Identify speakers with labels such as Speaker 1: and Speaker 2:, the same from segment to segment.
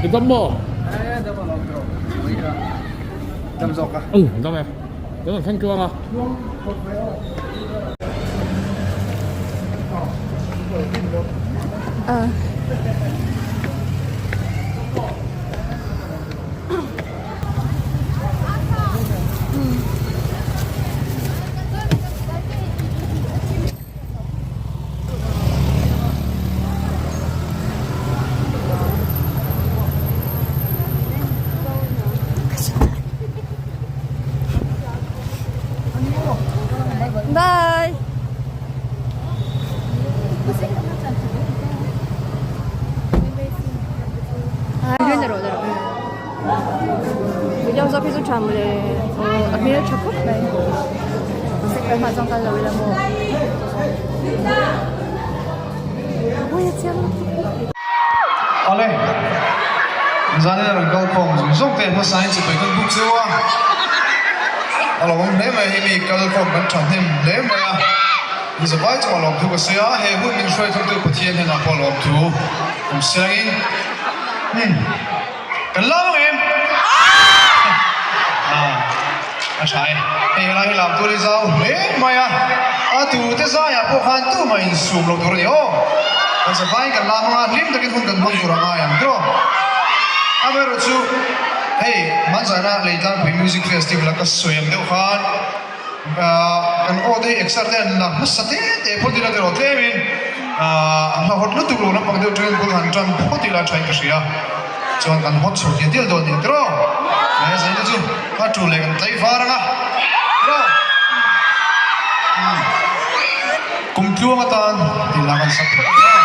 Speaker 1: I dam maw?
Speaker 2: Dam zawk a.
Speaker 1: Um, dam e. Kan thleng tluang a.
Speaker 3: Ah. Bye. Video zawk hi chu tha mawle aw a hmel tha khawp mai kan hmah chuan kal lo ila maw ui a chiang lutuk.
Speaker 4: Awle, zanin a rawn kal khawm zawng zawng te hmasa in chibai kan buk zeuh a, a lo awm hle mai hemi kal khawm kan tha hnem hle mai a, mi zavai chungah lawmthu ka sawi a, he hun min hruai thawktu Pathian hnenah pawh lawmthu awm siangin hmm. Kan lam ang em? Ah, a tha e. Hei helai hi lam tur hi zau hle mai a. A tute zaiah pawh khan tumah insum lo tur a ni aw. Kan safaiin kan lam ang a, hlim takin hun kan hmang tur a ngai ang tiraw. Amaherawh chu hei hmanzana Leitlangpui Music Festival a ka sawi ang deuh khan Kan aw te hi exer te an la hmasa te te phawt ila tiraw tlemin a hla hawt lutuk lo lampang deuh tangin bul han tan phawt ila thain ka hria chuan kan hawt chho dial dial dawn nia tiraw he zaina chu a tu leh kan tlai var anga tiraw kum tluang atan tih lah kan sak phawt ang aw.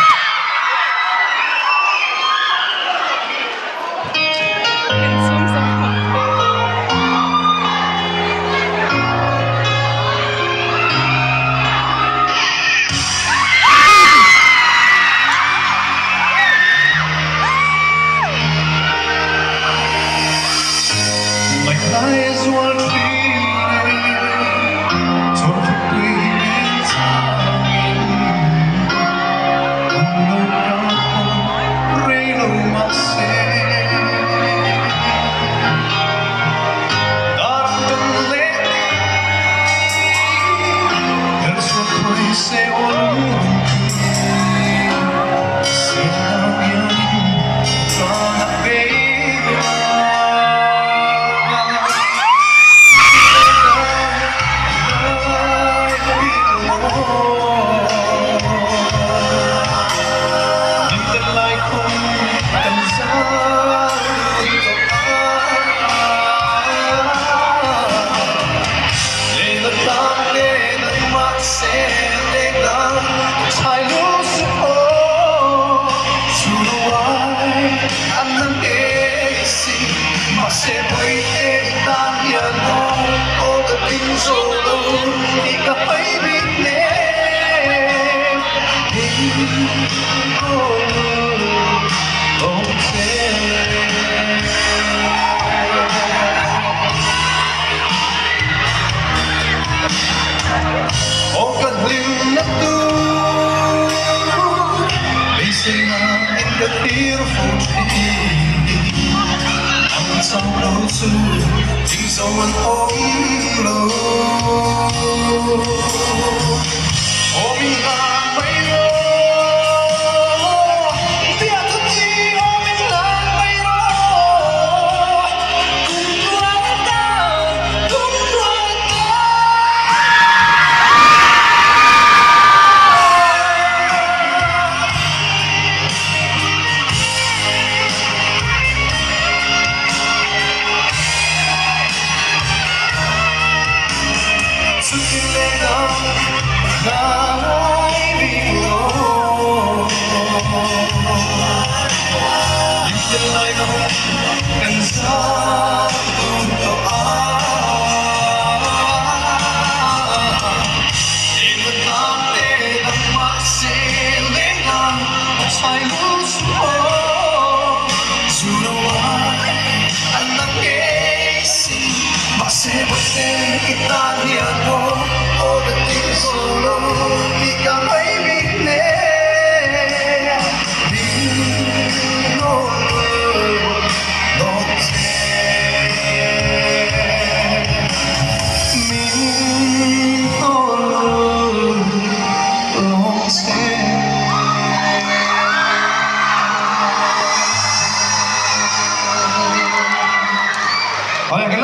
Speaker 4: Lawng che.